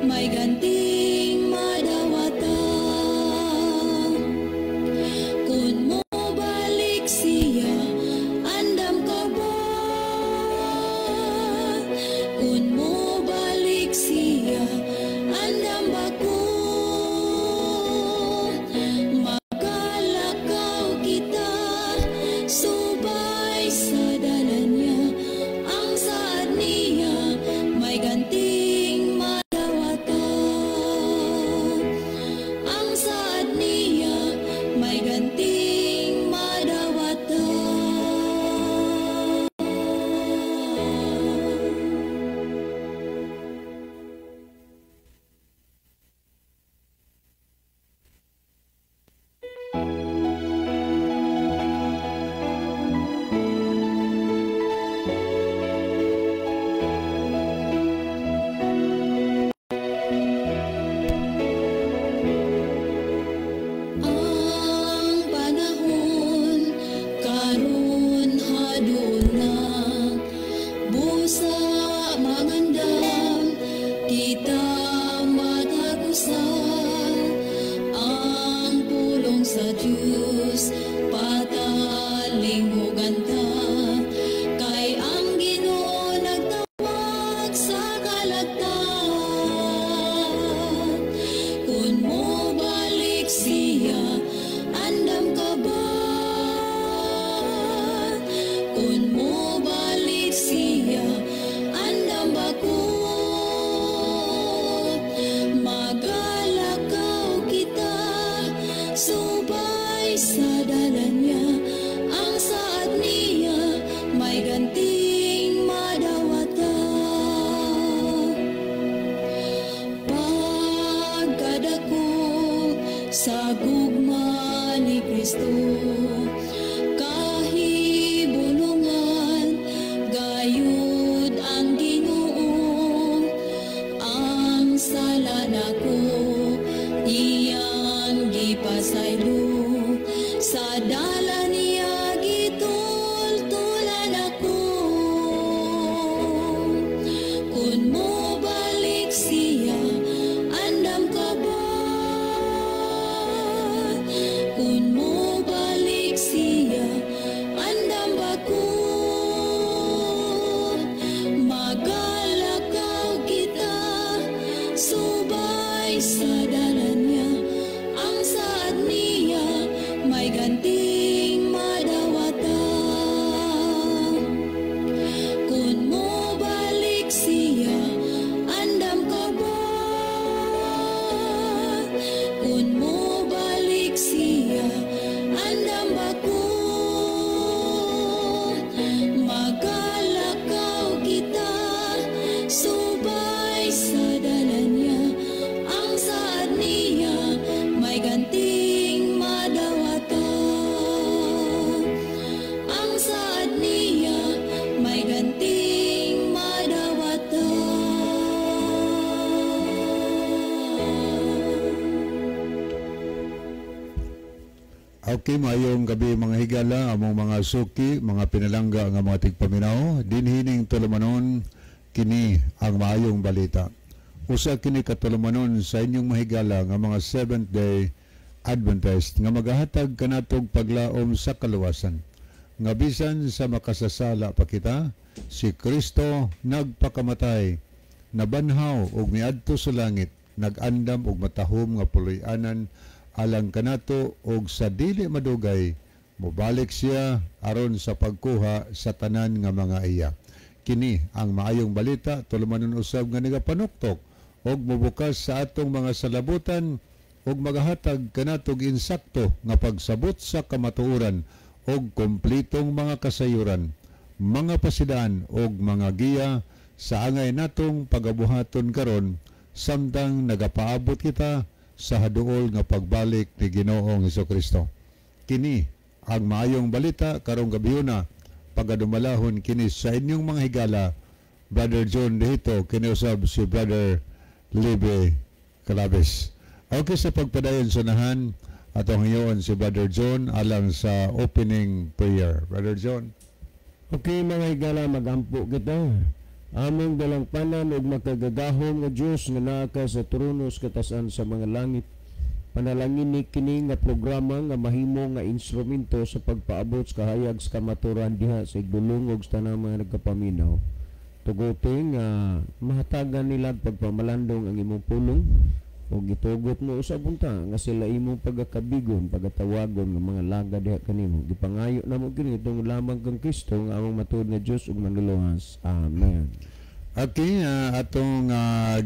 May ganting madawata. Kung mo balik siya, andam ka ba? Kung mo balik siya, andam ba ko? Magalakaw kita, subay sa dalan niya. Ang saad niya, may ganting madawata. Ang saad niya, may ganting madawata. Ang panahon karon haduna, busa mangandam kita matagusan ang pulong sa Diyos, patalinghugan ta kay ang Ginoo nagtawag sa kalagtan. Kung mo balik siya, andam ka ba? Kung mo balik siya, andam ba ko? Magalakaw kita, subay sa dalan niya. Ang saad niya, may ganting madawata. Pagkadako sa gugma ni Kristo, kahibulungan gayud ang Ginoo. Ang sala nako iyang gipasaylo, sa dala niya gitultulan ako. Kung mo balik siya, andam ka ba? Kung mo balik siya, andam ba ko? Magalakaw kita, subay sa dalan niya. Ang saad niya, may ganting madawata. Kung mo balik siya, andam ka ba? Kung mo balik siya, andam ba ko? Magalakaw kita, subay sa dalan niya. Ang saad niya, may ganting madawata. Ang saad niya, may ganting madawata. Okay, maayong gabi mga higala, among mga suki, mga pinalangga nga mga tigpaminaw, dinhining tulumanon kini ang maayong balita. Usa kini katulumanon sa inyong mahigala nga mga Seventh Day Adventist nga magahatag kanatog paglaom sa kaluwasan. Nga bisan sa makasasala pa kita, si Kristo nagpakamatay, nabanhaw ug miadto sa langit, nag-andam og matahom nga puloy-anan alang kanato, og sa dili madugay mobalik siya aron sa pagkuha sa tanan nga mga iya. Kini ang maayong balita, tulumanon usab nga nagapanuktok og mobukas sa atong mga salabutan og magahatag kanatog insakto nga pagsabot sa kamatuoran og komplitong mga kasayuran, mga pasidaan og mga giya sa angay natong pagabuhaton karon samtang nagapaabot kita sa haduol nga pagbalik ni Ginoong Hesukristo. Kini ang maayong balita karong gabhiona, pagadumalahon kini sa inyong mga higala, Brother John Dehito, kini usab si Brother Libe Calabes. Okay, sa pagpadayon sunahan atong hiyon si Brother John alang sa opening prayer. Brother John. Okay mga higala, magampo kita. Among dalangpanan ug makagagahom nga Dios nga naa ka sa trono sa katasan sa mga langit, panalangin ni kini nga programa nga mahimo nga instrumento sa pagpaabot sa kahayag sa kamaturan diha sa igdulong ug sa tanang mga nagkapaminaw. Tuguti nga mahatagan nila pagpamalandong ang imong pulong ug gitugot mo usab unta nga sila imong pagakabigon, pagatawagon nga mga laga diha kanimo. Gipangayo namo kini tungod lamang kang Kristo nga among matuod nga Dios ug Manluluwas. Amen. Okay, atong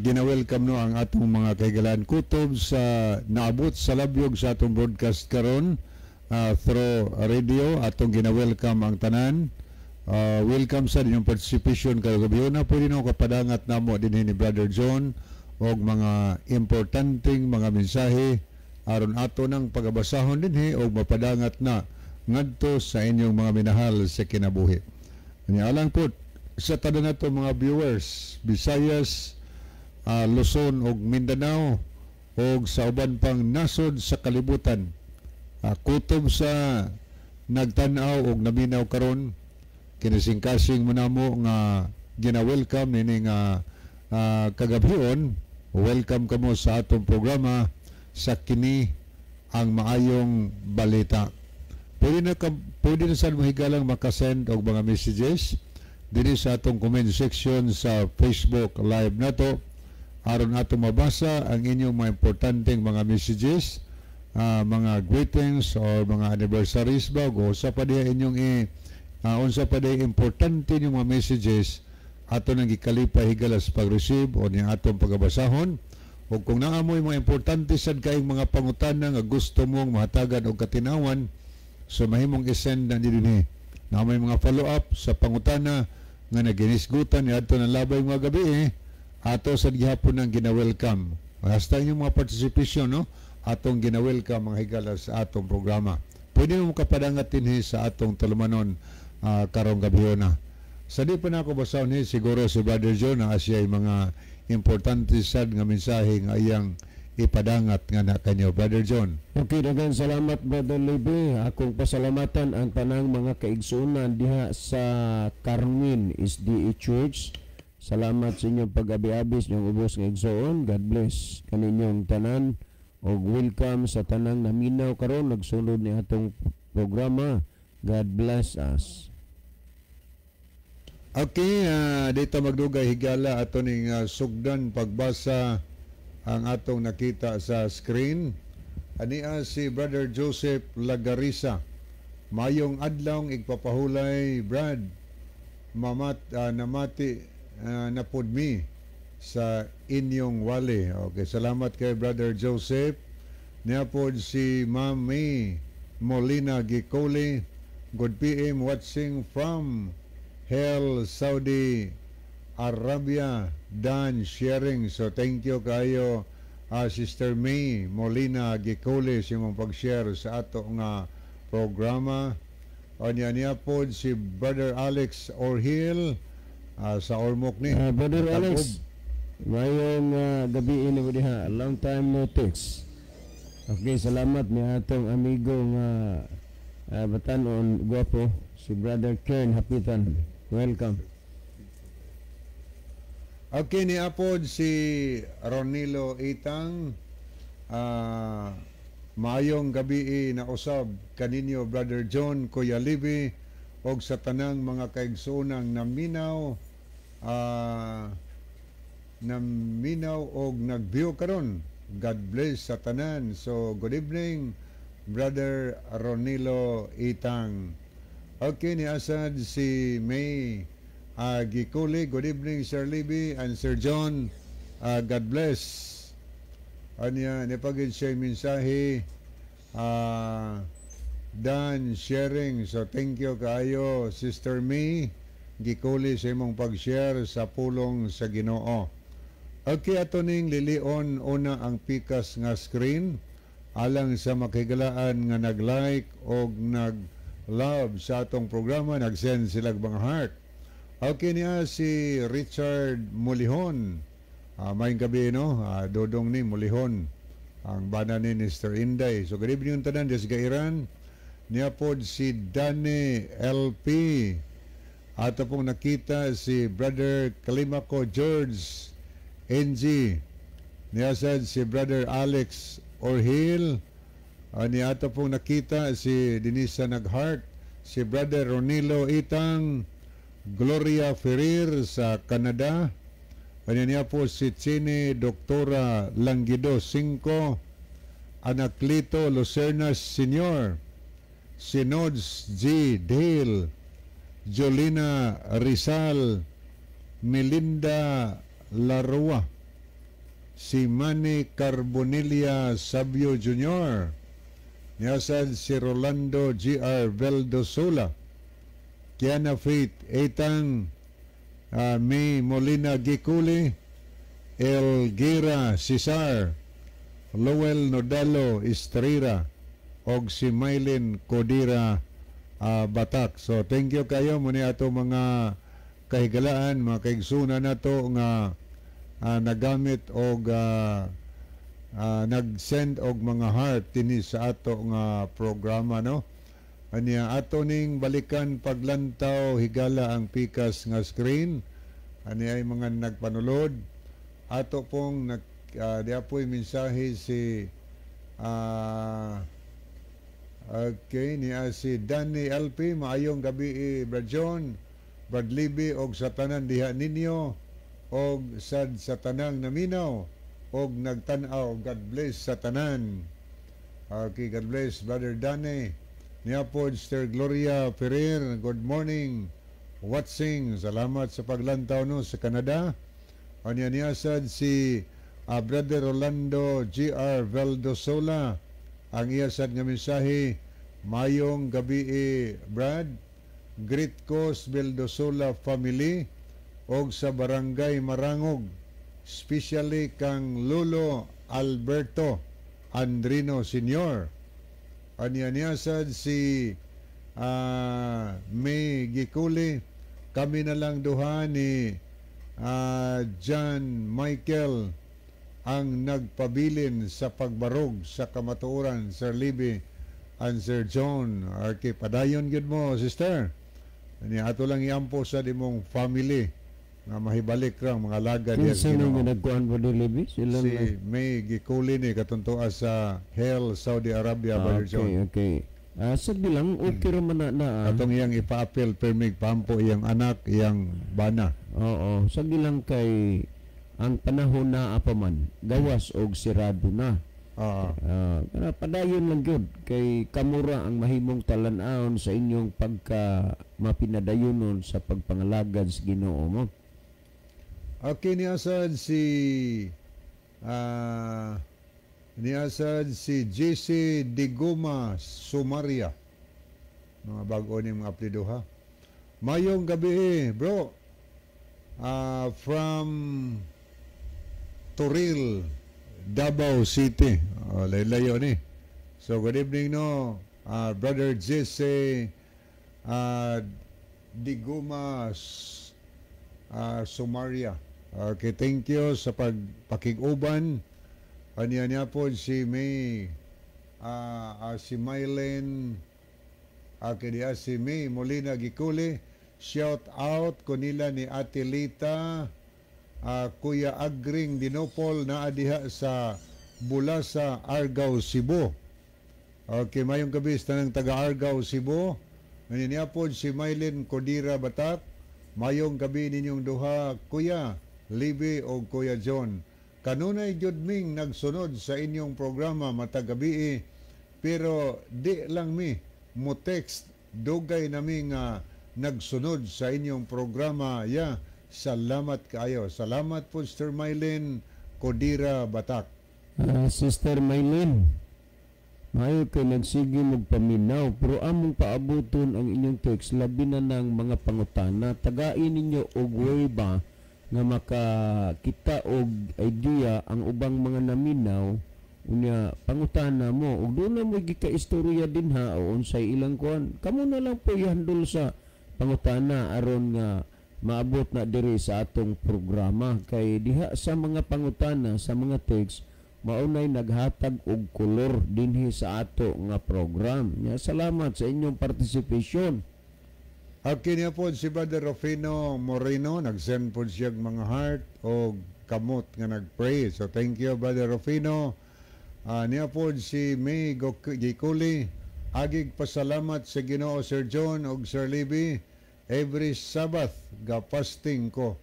gina-welcome no ang atong mga kahigalaan kutob sa naabot sa labyog sa atong broadcast karon through radio. Atong gina-welcome ang tanan. Welcome sa inyong participation karong gabi na. Pwede no kapadangat namo dinhi ni Brother John og mga importanteng mga mensahe aron ato nang pagabasahon dinhi og mapadangat na ngadto sa inyong mga minahal sa kinabuhi. Nya alang po sa tanan nato mga viewers, Visayas, Luzon ug Mindanao ug sa uban pang nasod sa kalibutan. Kutob sa nagtan-aw og naminaw karon, kinasingkasing mo namo nga gina-welcome nini nga kagabhion. Welcome kamo sa atong programa sa kini ang maayong balita. Pwede na sad mo higalang makasend og mga messages dinhi sa atong comment section sa Facebook Live nato aron ato mabasa ang inyong mga importanteng mga messages, mga greetings or mga anniversaries ba o sa pa diha inyong unsa pa diha importante inyong mga messages, ato nang gikalipay higala sa pag-receive o niya atong pagabasahon. O kung naamoy mga importante sad kayong mga pangutana nga gusto mong mahatagan og katinawan, so mahimong i-send na dinhi na may mga follow-up sa pangutana nga naginisgutan ni adto ng labay mga gabi eh, ato sa gihapon ang gina-welcome. Hasta inyong mga participation no, atong gina-welcome mga higala sa atong programa. Pwede mo kapadangat dinhi sa atong tulumanon karong gabi na. Sa di pa na ako basahon ni siguro si Brother John na siya ay mga importante sad nga mensahe nga iyang ipadangat nga na kanyo, Brother John. Okay, daghang salamat, Brother Libre. Akong pasalamatan ang tanang mga kaigsuonan diha sa Carmen SDA Church. Salamat sa inyong pag-abi-abi sa inyong ubos nga igsoon. God bless kaninyong tanan og welcome sa tanang naminaw karon nagsunod ni atong programa. God bless us. Okay, dito magdugay higala, ato ning sugdan pagbasa ang atong nakita sa screen. Ania si Brother Joseph Lagarisa. "Mayong adlaw igpapahulay, Brad. Mamat namati napud mi sa inyong wali." Okay, salamat kay Brother Joseph. Niya pod si Mami Molina Gicoli. "Good PM, watching from Hail, Saudi Arabia. Done sharing." So thank you kayo, Sister May Molina Gicoli, sa imong pag-share sa ato nga programa. O niya niya pod si Brother Alex Orhil sa Ormoc ni. Brother Tagob. Alex, mayong gabi ini mo diha. Long time no text. Okay, salamat ni atong amigo nga batanon gwapo, si Brother Kern Hapitan. Welcome. Okay, ni apod si Ronilo Itang. "Maayong gabi na usab kaninyo, Brother John, Kuya Libby og sa tanang mga kaigsoonang naminaw og nag-view karon. God bless sa tanan." So good evening, Brother Ronilo Itang. Okay, ni asad si May Gikuli. "Good evening, Sir Libby and Sir John. God bless." Anya, nipagid siya yung mensahe. "Done sharing." So thank you kaayo, Sister May Gikuli, sa imong pag-share sa pulong sa Ginoo. Okay, ato ning lilion una ang pikas nga screen alang sa makigalaan nga nag-like og nag-love sa atong programa, nag-send sila mga heart. Okay niya si Richard Mulihon. Maayong gabi no, Dodong ni Mulihon ang bana ni Mr. Inday. So good evening tanan des Gairan. Niya pod si Danny LP. Ato pong nakita si Brother Calimaco George NG. Niyasad si Brother Alex Orhil. Niya ato pong nakita si Denisa Naghart, si Brother Ronilo Itang, Gloria Ferrer sa Canada. Kanya niya po si Chine Doktora Langido 5, Anaclito Lucernas Sr., si Nods G. Dale, Jolina Rizal, Melinda Larua, si Manny Carbonilla Sabio Jr., niyasad si Rolando G.R. Veldosola, Kiana Faith Etang, May Molina Giculi, Elgira Cesar, Lowell Nodalo Estrera, og si Mylene Codira Batak. So thank you kayo muni ato mga kahigalaan, mga kaigsunan nato nga nagamit og nag-send og mga heart dinhi sa ato nga programa, no. Anya ato ning balikan paglantaw, higala, ang pikas nga screen. Ani ay mga nagpanulod ato pong nag diya po'y mensahe si okay, niya si Danny LP, "Maayong gabi eh, Brad John, Brad Libby og sa tanan diha ninyo og sad sa tanang naminaw og nagtan-aw. God bless sa tanan." Okay, God bless, Brother Danny. Niya po, Sister Gloria Ferrer, "Good morning. Watching." Salamat sa paglantaw, no, sa Canada. Anya niya sad si Brother Rolando G.R. Veldosola. Ang iya sad nga mensahe, "Mayong gabi eh, Brad. Greet ko sa Veldosola family og sa Barangay Marangog. Especially kang Lolo Alberto Andrino Sr." Anya niya sad si May Gikuli, "Kami na lang duha ni John Michael ang nagpabilin sa pagbarog sa kamatuoran, Sir Libby and Sir John." Okay, padayon gyud mo, sister. Ani ato lang iampo sa imong family nga mahibalik ra ang mga lagad diha sa Kinsa Ginoo. Nga nagkuan po ni Libby? Sila Si May Gikuli ni katuntua sa Hell, Saudi Arabia, Brother John. Okay. Ah, sabi lang, okay ra man na. Atong iyang ipa-appeal permig pampo iyang anak, iyang bana. Oo, sagi lang kay ang panahon na pa man, gawas og sirado na. Ah, padayon lang gyud kay kamura ang mahimong talan-awon sa inyong pagka mapinadayonon sa pagpangalagad sa Ginoo mo. Okay, niasad si JC Diguma Sumaria. Mga bago ni mga apelido ha. "Mayong gabi eh, bro. From Toril, Davao City." Oh, layo ni. So good evening, no. Brother JC Diguma Sumaria. Okay, thank you sa pagpakig-uban. Anya niya po si May si Mylen, okay, diya si May Molina Gikuli. "Shout out ko nila ni Ate Lita, Kuya Agring Dinopol na diha sa Bulasa, Argao, Cebu." Okay, mayong gabi sa tanang taga Argao, Cebu. Ngayon niya po si Mylene Codira Batak. "Mayong gabi ninyong duha, Kuya Libby o Kuya John. Kanunay gyud ming nagsunod sa inyong programa matag gabi, pero di lang mi mo text, dugay nami nga nagsunod sa inyong programa ya. Salamat kaayo." Salamat po, Sister Mylene Codira Batak. Ah, Sister Mylene, maayo kay nagsige mo paminaw pero among paabuton ang inyong text, labi na ng mga pangutana. Tagain ninyo og way ba nga makakita og idea ang ubang mga naminaw. Unya pangutana mo ug doon na mo gika-istorya dinha o unsay ilang kuan, kamo na lang po ihandol sa pangutana aron nga maabot na diri sa atong programa, kay diha sa mga pangutana sa mga text maunay naghatag og kolor dinhi sa ato nga program. Nya salamat sa inyong participation. Okay niya po si Brother Rufino Moreno, nag-send po siya og mga heart o kamot nga nag-pray. So thank you, Brother Rufino. Niya po si May Gikuli, agig pasalamat sa Ginoo, Sir John og Sir Libby. Every Sabbath ga-fasting ko.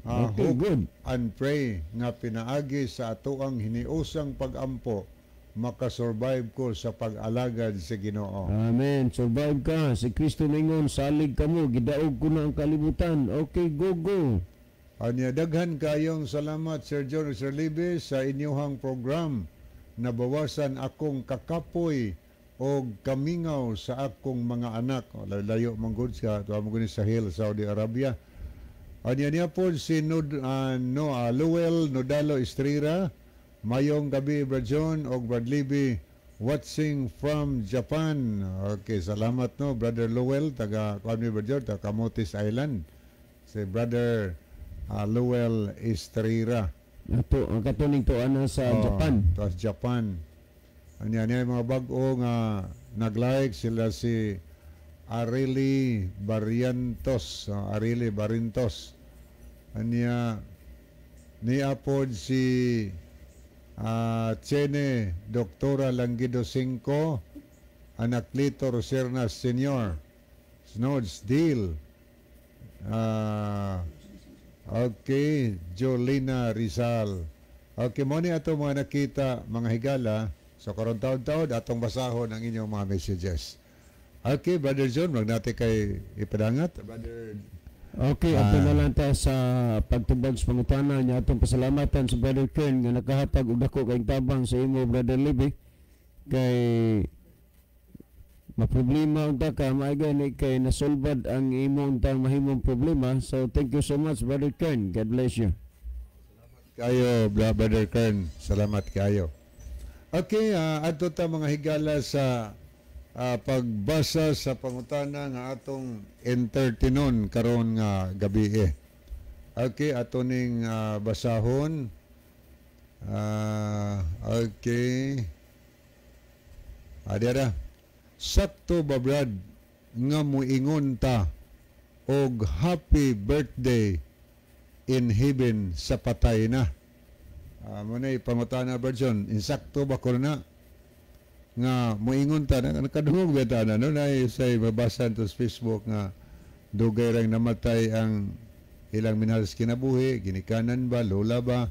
Okay, hope good. and pray nga pinaagi sa atoang hiniusang pag-ampo, makasurvive ko sa pag-alagad sa Ginoo. Amen. Survive ka. Si Kristo ningon, "Salig kamo, gidaog ko na ang kalibutan." Okay, go, go. Anya, daghan kayong salamat, Sir John ug Sir Libby, sa inyuhang program. Nabawasan akong kakapoy og kamingaw sa akong mga anak. O, layo man gud siya, tuwa mo gud sa Hill, Saudi Arabia. Anya niya po si Nud, no, Luel Nodalo Estrera. Mayong gabi, Brad John og Brad Libby, watching from Japan. Okay, salamat no, Brother Luel, taga kuan mi, Brad John, taga Camotes Island. Si Brother Luel Estrera. Ato, ang katuning to ana sa Oh, Japan. Sa Japan. Anya niya yung mga bag-o nga nag-like sila, si Areli Barrientos, Areli Barrientos. Anya niya pod si Chene Doktora Langido Cinco, Anaclito Rosernas Senior, Snods Deal. Okay, Jolina Rizal. Okay, mo ni ato mga nakita, mga higala. So karon taon-taon atong basahon ang inyong mga messages. Okay, Brother John, wag natin kay ipadangat. Brother Okay, ato na lang ta sa pagtubag sa pangutana niya, atong pasalamatan sa Brother Ken nga nakahatag og dako kay tabang sa imo, Brother Libby, kay maproblema unta ka, maay gani kay nasolbad ang imo untang mahimong problema. So thank you so much, Brother Ken. God bless you. Kayo, Brother Kern. Salamat kayo. Okay, adto ta, mga higala, sa pagbasa sa pangutana nga atong entertainon karon nga gabi eh. Okay, ato ning basahon. Okay. Adi ra. Sakto ba, Brad, nga muingon ta og "Happy birthday in heaven" sa patay na? Mo na pangutana, Brad John, insakto ba ko na nga moingon ta na nakadungog ba ta na no na say mabasa to sa Facebook nga dugay rang namatay ang ilang minahal sa kinabuhi, ginikanan ba, lola ba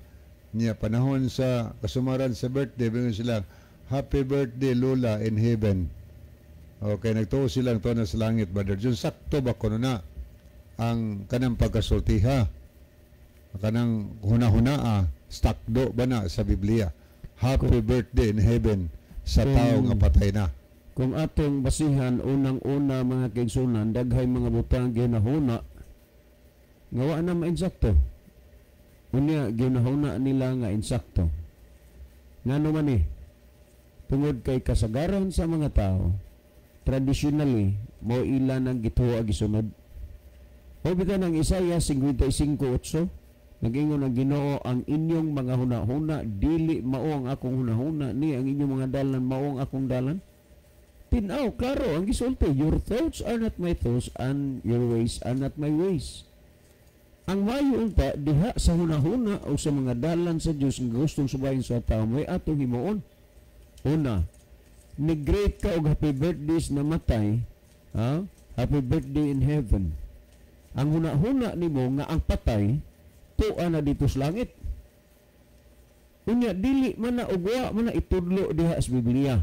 niya, panahon sa kasumaran sa birthday, bingon sila, "Happy birthday, Lola in heaven." Okay, nagtuo silang to na sa langit, Brother John. Sakto ba kuno na ang kanang pagkasultiha, kanang huna-huna, stakdo ba na sa Biblia, "Happy birthday in heaven" sa tao nga patay na? Kung atong basihan, unang-una, mga kaigsunan, daghay mga butang ginahuna nga wa na mainsakto. Unya ginahuna nila nga insakto. Ngano man eh? Tungod kay kasagaran sa mga tao, traditionally, mo ila nang gituo gisunod. O bitan ang Isaiah 55:8, nag-ingon ang Ginoo, "Ang inyong mga hunahuna dili mao ang akong hunahuna, ni ang inyong mga dalan mao ang akong dalan." Tinaw, klaro ang gisulti, "Your thoughts are not my thoughts and your ways are not my ways." Ang mayo unta diha sa hunahuna o sa mga dalan sa Dios nga gustong subayin sa tao may atong himuon. Una, ni-greet ka og happy birthday sa namatay, ha? "Happy birthday in heaven." Ang hunahuna nimo nga ang patay tuwa na dito sa langit. Unya dili man na og wa man na itudlo diha sa Biblia.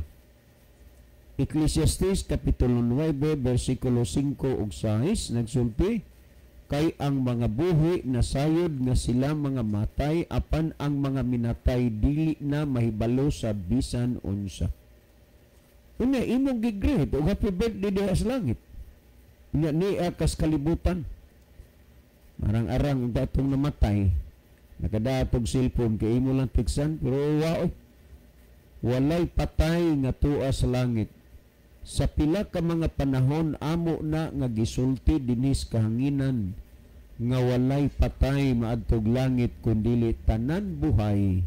Ecclesiastes kapitulo 9 bersikulo 5 ug 6 nagsulti, "Kay ang mga buhi nasayod nga sila mga matay, apan ang mga minatay dili na mahibalo sa bisan unsa." Unya imong gi-greet og happy birthday diha sa langit. Unya niya kas kalibutan. Marang-arang datong namatay, nakadatog cellphone kay imo lang tiksan, pero wa oy. Walay patay nga tua sa langit. Sa pila ka mga panahon amo na nga gisulti dinis kahanginan nga walay patay maadtog langit kundili tanan buhay,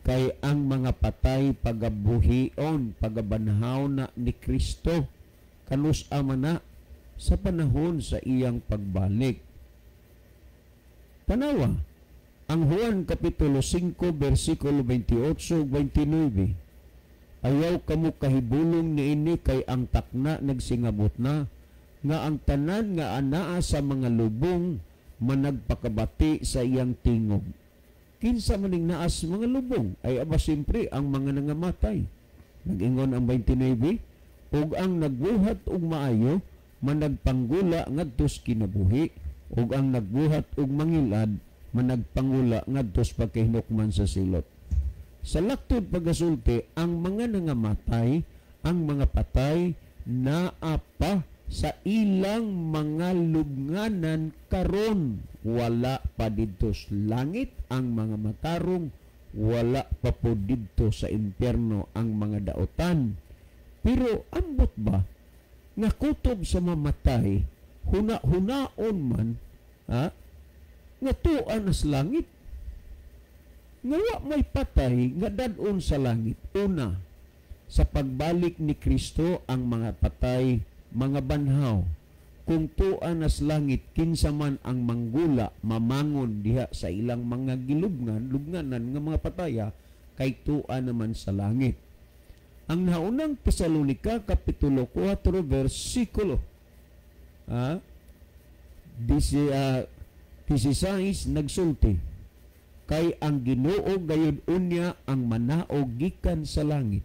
kay ang mga patay pagabuhion, pagabanhaw na ni Kristo. Kanus ama na Sa panahon sa iyang pagbalik. Tanawa, ang Juan Kapitulo 5, versikulo 28 ug 29. Ayaw kamo kahibulong niini, kay ang takna nagsingabot na nga ang tanan nga anaa sa mga lubong managpakabati sa iyang tingog. Kinsa maning naa sa mga lubong? Ay aba, siyempre ang mga nangamatay. Nag-ingon ang 29, ug ang nagbuhat og maayo managpanggula ngadto sa kinabuhi, ug ang nagbuhat og mangilad managpangula ngadto sa pagkahinukman sa silot. Sa laktod pagasulti, ang mga nangamatay, ang mga patay, naa pa sa ilang mga lubnganan karon. Wala pa didto sa langit ang mga matarong, wala pa po didto sa impyerno ang mga daotan. Pero ambot ba nga kutob sa mamatay, huna-hunaon man, ha, nga tuan na sa langit? Nga wa may patay nga dad-on sa langit. Una, sa pagbalik ni Kristo ang mga patay mga banhaw. Kung tuan na sa langit, kinsa man ang manggula, mamangon diha sa ilang mga gilubngan, lubnganan nga mga pataya, kay tuan naman sa langit. Ang naunang Tesalonika, Kapitulo 4, versikulo 16 nagsulti, kay ang Ginoo gayud unya ang manaog gikan sa langit,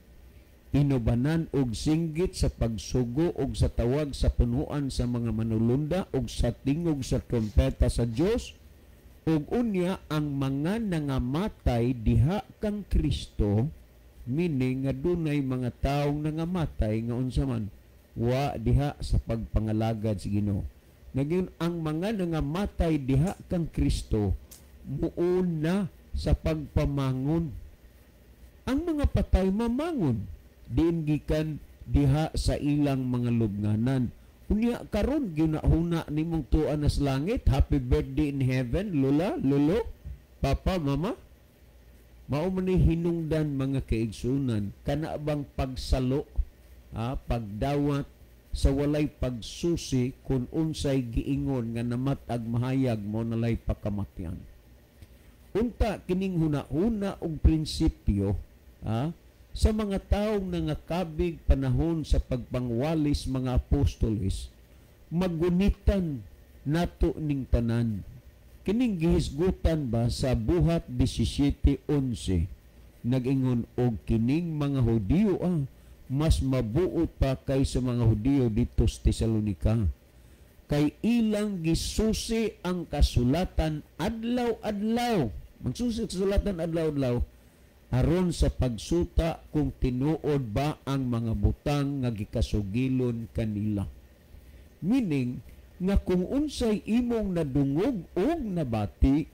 inubanan og singgit sa pagsugo og sa tawag sa punuan sa mga manulunda og sa tingog sa trompeta sa Dios, ug unya ang mga nangamatay diha kang Kristo, meaning nga dunay mga taong nangamatay nga unsa man, wa diha sa pagpangalagad sa Ginoo. Nagyun ang mga nangamatay diha kang Kristo muuna sa pagpamangon. Ang mga patay mamangon diin gikan diha sa ilang mga lubnganan. Unya karon ginahuna nimong tuan na sa langit, happy birthday in heaven, lola, lolo, papa, mama. Mao man ni hinungdan, mga kaigsunan, kana bang pagsalo, pagdawat sa walay pagsusi kung unsay giingon nga namat-ag mahayag mo nalay pakamatyan. Unta kining huna-huna og prinsipyo, sa mga taong nangakabig panahon sa pagpangwalis mga apostoles, magunitan nato ning tanan. Kining gihisgutan ba sa Buhat 17:11, nag-ingon og kining mga Hudiyo mas mabuot pa kaysa mga Hudiyo dito sa Tesalonika. Kay ilang gisusi ang kasulatan adlaw-adlaw. Magsusi ang kasulatan adlaw-adlaw aron sa pagsuta kung tinuod ba ang mga butang nga gikasugilon kanila. Meaning, nga kung unsay imong nadungog og nabati,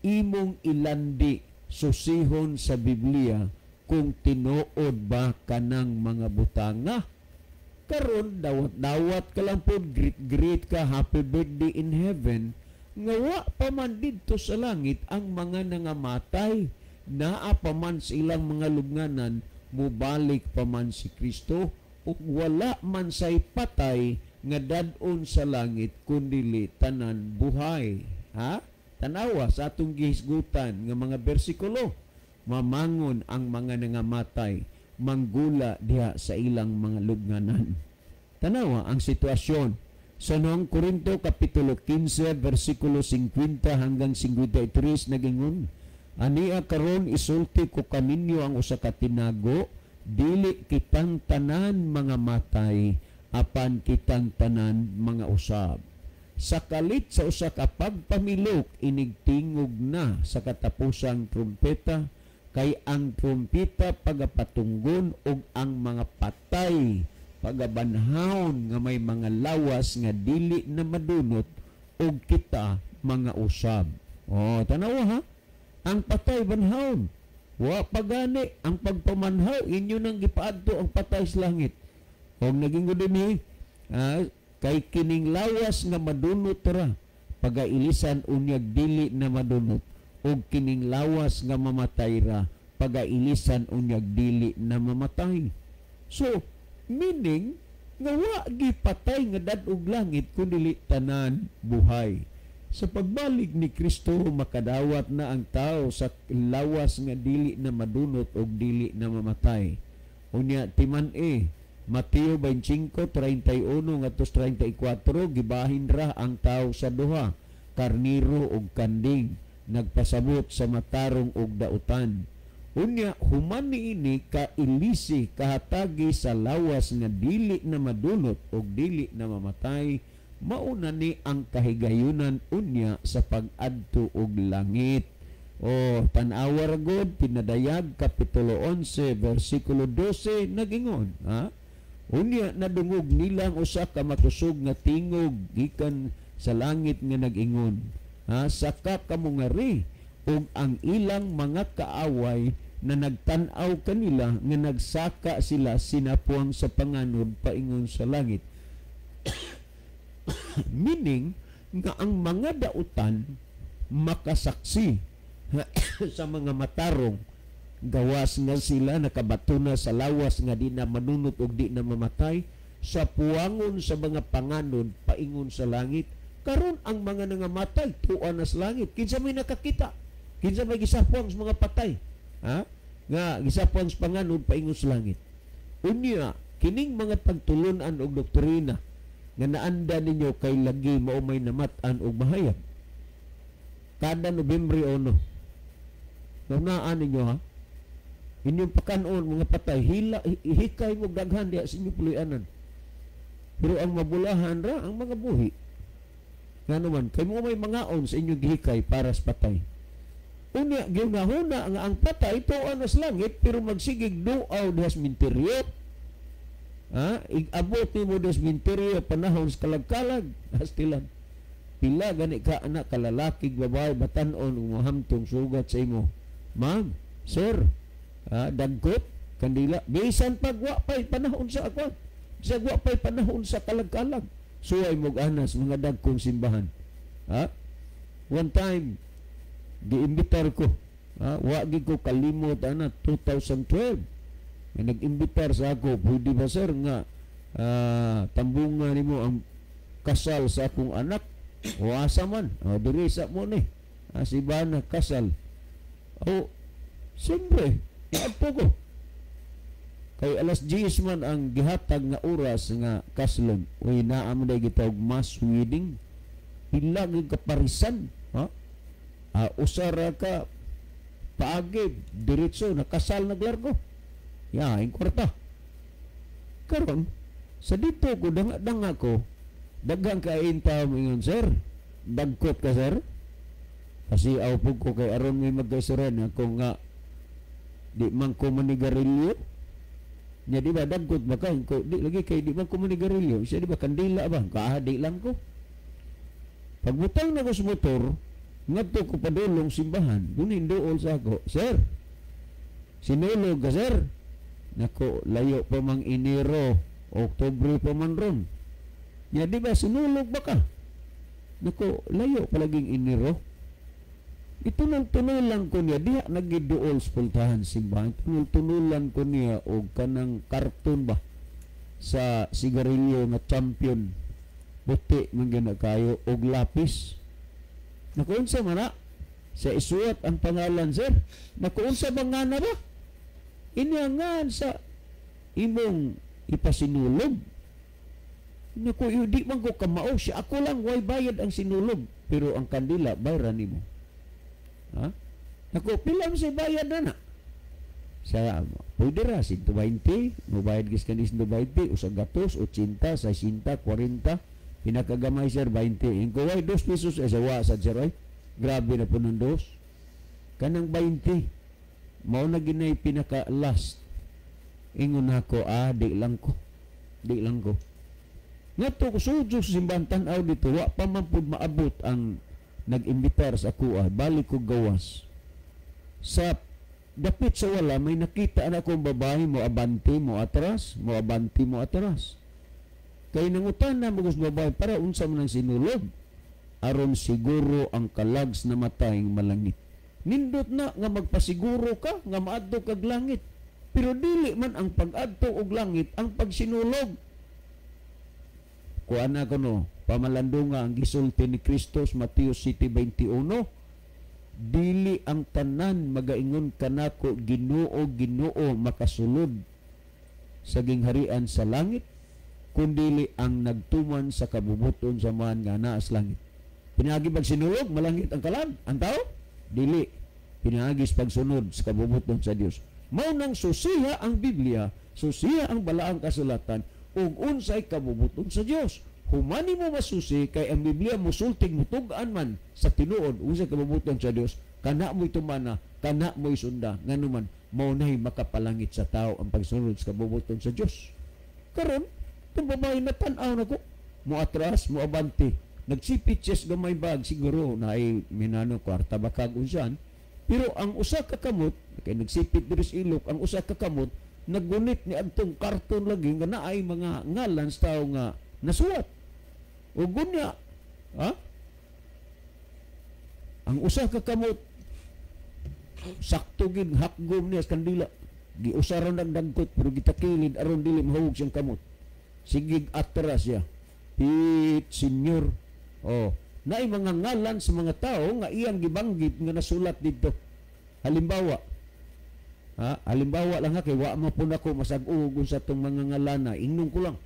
imong ilandi, susihon sa Biblia kung tinuod ba kanang mga butanga. Karon dawat-dawat ka lang po, greet-greet ka, happy birthday in heaven, nga wa pa man didto sa langit ang mga nangamatay, naa pa man sa ilang mga lubnganan, mubalik pa man si Kristo, ug wala man say patay nga dad-on sa langit kundili tanan buhay. Ha? Tanawa sa atong gihisgutan nga mga bersikulo, mamangon ang mga nangamatay, manggula diha sa ilang mga lubnganan. Tanawa ang sitwasyon sa Noong Korinto Kapitulo 15 versikulo 50 hanggang 53, nagingon, ania karon isulti ko kaninyo ang usa ka tinago, dili kitang tanan mga matay, apan kitang tanan mga usab. Sa kalit sa usa ka pagpamilok, inigtingog na sa katapusang trumpeta, kay ang trumpeta pagapatunggon og ang mga patay pagabanhawon nga may mga lawas nga dili na madunot, og kita mga usab. Oh, tanawa ha, ang patay banhawon. Wa pagani ang pagpamanhaw inyo nang gipaadto ang patay sa langit. Og naging dinhi, kay kining lawas nga madunot ra pagailisan unyag dili na madunot, og kining lawas nga mamatay ra pagailisan unyag dili na mamatay. So meaning Nga wa gipatay nga dad-og langit kun dili tanan buhay. Sa pagbalik ni Kristo, makadawat na ang tao sa lawas nga dili na madunot og dili na mamatay. Unya timan-i Mateo 25:31 ngadto 34, gibahin ra ang tao sa duha, karniro ug kanding, nagpasabot sa matarong ug dautan. Unya human niini kailisi, kahatagi sa lawas nga dili na madunot ug dili na mamatay, mauna ni ang kahigayunan unya sa pag-adto og langit. O tan-awa ra gud Pinadayag kapitulo 11 bersikulo 12, nagingon, ha? Unya nadungog nila ang usa ka makusog nga tingog gikan sa langit nga nag-ingon, ha, "Saka kamo ngari," ug ang ilang mga kaaway na nagtan-aw kanila nga nagsaka sila sinapuang sa panganod paingon sa langit. Meaning nga ang mga dautan makasaksi sa mga matarong, gawas nga sila nakabato na sa lawas nga di na manunot og di na mamatay, sa puwangon sa mga panganod paingon sa langit. Karon ang mga nangamatay tuwa na sa langit. Kinsa may nakakita? Kinsa may gisapuang sa mga patay, ha, nga gisapuang sa panganod paingon sa langit? Unya kining mga pagtulunan og doktrina nga naanda ninyo kay lagi mao may namat-an og mahayag kada Nobyembre 1. Naunaan ninyo, ha, inyong pakanon mga patay, hila hikay mo daghan diha sa inyong puloy-anan. Pero ang mabulahan ra ang mga buhi. Nga naman kay mo may mangaon sa inyong gihikay para sa patay. Unya gihuna nga ang patay tuwa na sa langit, pero magsigig duaw diha sa minteryo. Ha, igabot nimo diha sa minteryo panahon sa kalag-kalag, hastilan. Pila gani ka anak kalalaki, babae, batan-on ug mohamtong sugat sa imo. Ma'am, sir, dagkot kandila, bisan pag wa pay panahon sa akwan, sa wa pay panahon sa kalag-kalag, suway mog anas mga dagkong simbahan. Ha? One time giimbitar ko, ha, wa gid ko kalimot ana, 2012 may nag-imbitar sa ako, "Pwede ba, sir, nga tambungan nimo ang kasal sa akong anak?" "O asa man?" "O diri sa mo ni si Bana kasal." O siyempre niadto ko. Kay alas 10 man ang gihatag nga oras nga kaslom. Uy, naa man day gitawag mass wedding. Pila gyud kaparisan, ha? Usa ra ka paagi, diretso nakasal naglargo. Ya, ing kwarta. Karon sa dito ko danga-danga ko, daghang kain tao moingon, "Sir, dagkot ka, sir." Kasi aw pug ko kay aron may magkaisuran ako nga di man ko manigarilyo. Nya di ba dagkot ba ka? Ko, di lagi kay di man ko manigarilyo. Siya di ba kandila ba? Kaha di lang ko. Pagbutang na ko sa motor, ngadto ko padulong simbahan, gunin duol sa ako, "Sir, sinulog ka, sir?" Nako, layo pa mang Enero, Oktubre pa man ron. Nya di ba sinulog ba ka? Nako, layo palaging Enero. Itunol-tunulan ko niya, diha nagiduol sa pultahan simbahan. Tunol-tunulan ko niya og kanang karton ba sa sigarilyo nga Champion. Puti man gyud na kayo og lapis. "Naku, unsa man na?" "Sa isuwat ang pangalan, sir." "Naku, unsa ba nga na ba?" "Inyangan sa imong ipasinulog." "Naku, di man ko kamao siya. Ako lang way bayad ang sinulog, pero ang kandila bayran nimo." "Ha? Naku, pila man sa bayad na na?" "Sa pwede ra 120, mobayad gis kani 120, usa gatos, 80, 60, 40, pinakagamay, sir, 20. Ingko way 2 pesos eh, sa wa sad, sir, ay. Grabe na po ng dos. Kanang 20. Mao na ginay pinaka last." Ingon ako, "Ah, di lang ko. Di lang ko." Ngadto ko sudyo sa simbahan, tan-aw dito, wa pa man pud maabot ang nag-imbitar sa ako, ah, balik ko gawas. Sa dapit sa wala, may nakita na akong babae mo abante mo atras, mo abante mo atras. Kay nangutan na mo babae para unsa man ang sinulog, aron siguro ang kalags na matayng malangit. Nindot na nga magpasiguro ka nga maadto kag langit. Pero dili man ang pag-adto og langit ang pagsinulog. Kuan na kuno, pamalandunga ang gisulti ni Kristo sa Mateo 7:21, "Dili ang tanan magaingon kanako, 'Ginoo, Ginoo,' makasulod sa gingharian sa langit, kundili ang nagtuman sa kabubuton sa Amahan nga naa sa langit." Pinaagi pagsinulog, malangit ang kalan, ang tao? Dili. Pinaagi sa pagsunod sa kabubuton sa Dios. Mao nang susiha ang Biblia, susiha ang balaang kasulatan ug unsay kabubuton sa Dios. Humani mo masusi kay ang Biblia musultig, mutug-an man sa tinuod unsay kabubuton sa Dios, kana mo'y tumana, kana mo'y sunda, nganuman mao nay makapalangit sa tao ang pagsunod sa kabubuton sa Dios. Karon, itong babae na tan-aw nako, mo atras, mo abante, nagsipit siya sa gamay bag, siguro na ay minano kwarta ba kag unsan. Pero ang usa ka kamot, kay nagsipit diri sa ilok, ang usa ka kamot naggunit ni adtong karton lagi nga naay mga ngalan sa tao nga nasuwat. Ug gunya, ha? Ang usa ka kamot sakto gid hakgom niya sa kandila. Giusaron ang dagkot pero gitakilid aron dili mahawog siyang kamot. Sigig atras siya. Pit senyor. Oh, naay mga ngalan sa mga tao nga iyang gibanggit nga nasulat didto. Halimbawa, ha, halimbawa lang ha, kay wa man pud ako masag-ug sa tong mga ngalana, ingnon ko lang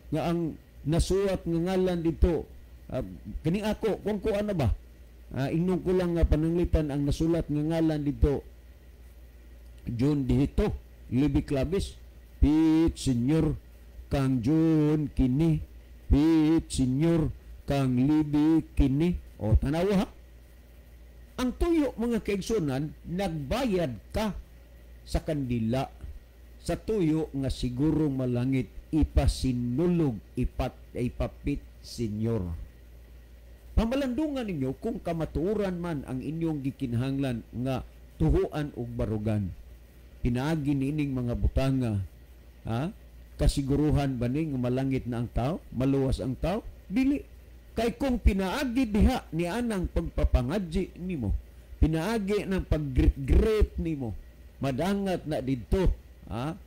nga ang nasuwat nga ngalan dito, kani ako kung kuan na ba, ingnon ko lang nga pananglitan ang nasulat nga ngalan dito, John dito, Libby Clavis, Pit Senyor kang John kini, Pit Senyor kang Libby kini. O tanawa ha, ang tuyo, mga kaigsunan, nagbayad ka sa kandila sa tuyo nga siguro malangit, ipasinulog, ipapit senyor. Pamalandungan ninyo kung kamatuoran man ang inyong gikinahanglan nga tuhuan og barugan. Pinaagi niining mga butanga, ha? Kasiguruhan ba ni nga malangit na ang tao, maluwas ang tao? Dili. Kay kung pinaagi diha ni anang pagpapangadji nimo, pinaagi ng paggrit-grit nimo, madangat na didto, ha?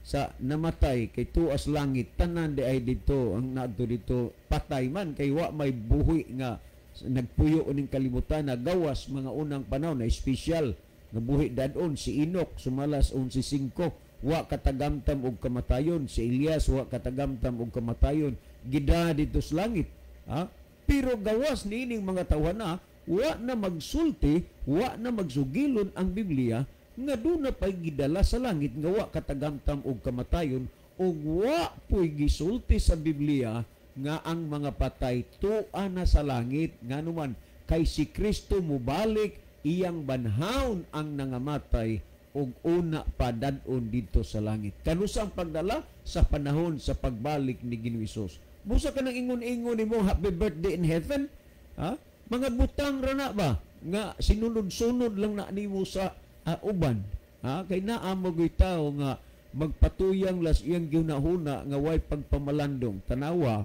Sa namatay kay tuas langit, tanan di ay didto ang naadto didto patay man kay wa may buhi nga nagpuyo ning kalibutan na gawas mga unang panahon na espesyal nga buhi dadon si Enoch sumalas 11:05, wa katagamtam og kamatayon. Si Elias, wa katagamtam og kamatayon, gida didto sa langit, ha? Pero gawas niining mga tawhana, wa na magsulti, wa na magsugilon ang Biblia nga doon na pa'y gidala sa langit nga wa katagamtam og kamatayon, ug wa po'y gisulti sa Biblia nga ang mga patay tua na sa langit. Nganuman kay si Kristo mubalik, iyang banhaon ang nangamatay ug una pa dad-on didto sa langit. Kanusa ang pagdala? Sa panahon sa pagbalik ni Ginoong Hesus. Busa ka nang ingon-ingon nimo happy birthday in heaven, ha? Mga butang ra na ba nga sinunod-sunod lang na nimo sa uban, ha? Kay naa mo gyud tao nga magpatuyang las iyang gihuna-huna nga way pagpamalandong. Tanawa,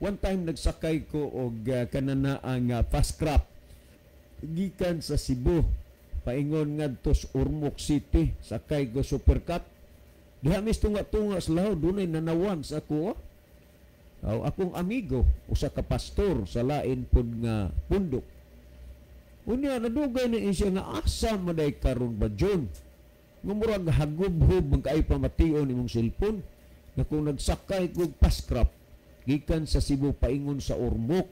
one time nagsakay ko og kanana ang fast craft gikan sa Cebu paingon ngadto sa Ormoc City. Sakay ko supercat diha mis tunga-tunga sa laho, dunay nanawag sa ako. Oh, akong amigo, usa ka pastor sa lain pud nga pundok. Unya nadugay na siya nga asa man day karon ba, John? Nga murag hagubhob man kaayo pamation imong cellphone. Nga kung nagsakay kog fast craft gikan sa Cebu paingon sa Ormoc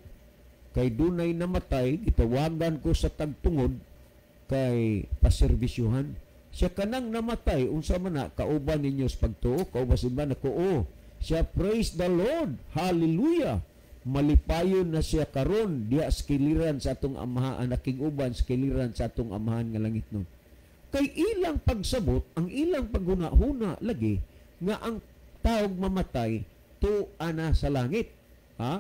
kay dunay namatay, gitawagan ko sa tagtungod kay paserbisyuhan. Siya kanang namatay, unsa man na, kauban ninyo sa pagtuo, kauban sa iba na ko, oh. Siya, praise the Lord, hallelujah. Malipayon na siya karon diha sa kiliran sa atong amahan, aking uban sa kiliran sa atong amahan nga langit nun. Kay ilang pagsabot, ang ilang paghuna-huna lagi nga ang taog mamatay tuwa na sa langit. Ha?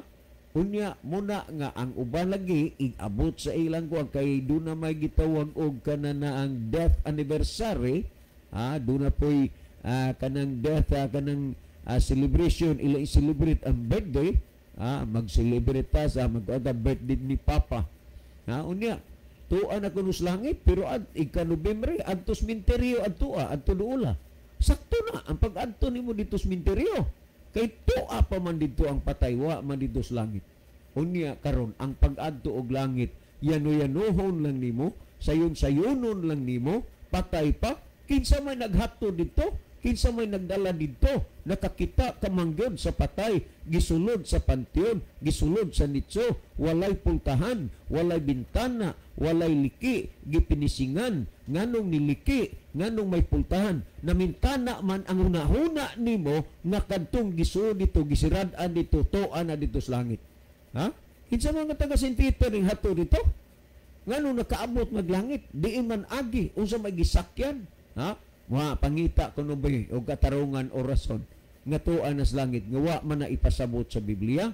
Unya muna nga ang uban lagi igabot sa ilang kuan kay doon na may gitawag og kanana ang death anniversary, ha, doon na po'y kanang death, kanang celebration, ila i-celebrate ang birthday, mag-celebrate ta sa mag birthday ni Papa. Ha, unya tuwa na kuno sa langit, pero ad ika Nobyembre adto sa minteryo, adto adto duula. Sakto na ang pag-adto nimo dito sa minteryo. Kay tuwa pa man didto ang patay, wa man didto sa langit. Unya karon ang pag-adto og langit, yano-yanohon lang nimo, sayon-sayonon lang nimo, patay pa. Kinsa may naghatod didto? Kinsa may nagdala didto? Nakakita ka man gyud sa patay, gisulod sa panteon, gisulod sa nitso, walay pultahan, walay bintana, walay liki, gipinisingan. Nganong niliki, nganong may pultahan, namintana man ang hunahuna nimo nga kadtong gisulod dito, gisirad-an dito, tuan na dito sa langit. Ha? Kinsa man nga taga St. Peter ning hatod dito? Nganong nakaabot maglangit, diin man agi, unsa may gisakyan? Ha? Wa pangita kuno ba og katarungan o rason nga tuan na sa langit nga wa man na ipasabot sa Biblia.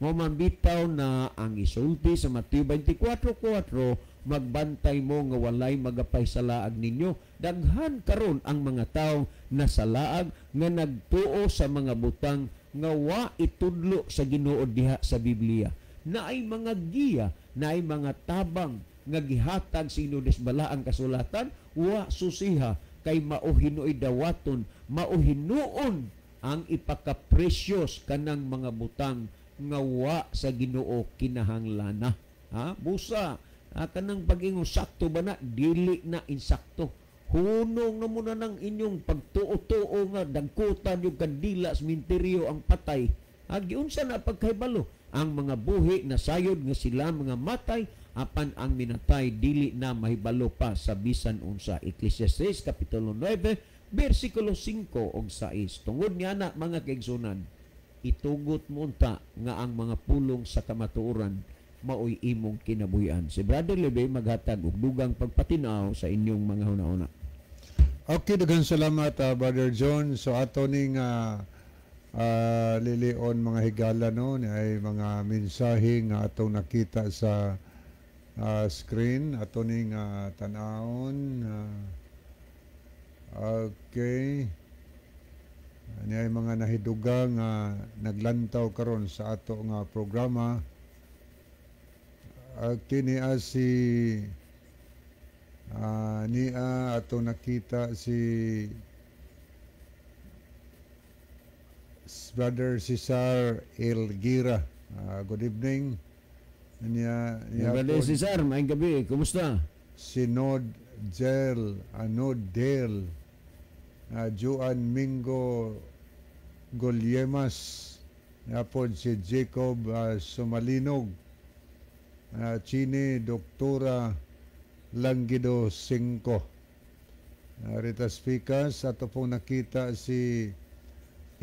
Mo man bitaw na ang isulti sa Mateo 24:4, magbantay mo nga walay magapay sa laag ninyo. Daghan karon ang mga tawo na sa laag nga nagtuo sa mga butang nga wa itudlo sa Ginoo diha sa Biblia. Naay mga giya, naay mga tabang nga gihatag sa Ginoo des balaang kasulatan, wa susiha kay mao hinuoy dawaton, mao hinuon ang ipakapresyos kanang mga butang nga wa sa Ginoo kinahanglana. Ha? Busa, ha, kanang pag-ingon sakto ba na? Dili na insakto. Hunong na muna ng inyong pagtuo-tuo nga dagkutan yung kandila sa minteryo ang patay. Ha, giunsa na pagkahibalo ang mga buhi na sayod nga sila mga matay, apan ang minatay dili na mahibalo pa sa bisan unsa. Ecclesiastes kapitulo 9 bersikulo 5 ug 6. Tungod niya na mga kaigsunan, itugot mo unta nga ang mga pulong sa kamatuoran maoy imong kinabuhian. Si Brother Lebe maghatag og dugang pagpatinaw sa inyong mga hunahuna. Okay, daghang salamat, Brother John. So ato ning lilion mga higala, no, ni ay mga mensahe nga atong nakita sa screen, ato ning tan-awon. Okay. Ni ay mga nahiduga nga naglantaw karon sa ato nga programa. Okay, niya si niya ato nakita si Brother Cesar Elgira. Good evening. Niya, niya Brother po Cesar, maayong gabi. Kumusta? Si Nod Gel, Anod Del, Juan Mingo Golyemas, niya po si Jacob Sumalinog, Chini Doktora Langido Cinco. Rita Speakers, ato pong nakita si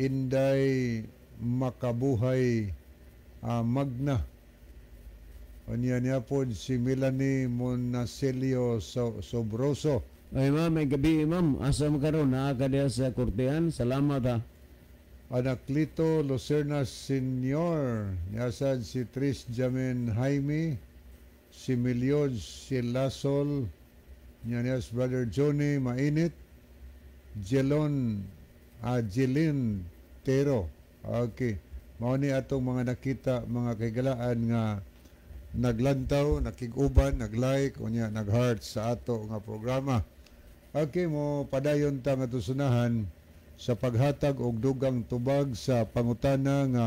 Inday Makabuhay Magna. Unya niya po si Melanie Monacelio Sobroso. Ay ma'am, may gabi ma'am. Asa mo karon? Naa ka diha sa kortehan. Salamat ha. Anaclito Lucerna Senior. Niasad si Tris Jamin Jaime. Si Miliod si Lasol. Niya niya si Brother Johnny Mainit. Jelon Jelin Tero. Okay. Mao ni atong mga nakita mga kaigalaan nga naglantaw, nakig-uban, nag-like, unya nag-heart sa ato nga programa. Okay, mo padayon ta nga tusunahan sa paghatag og dugang tubag sa pangutana nga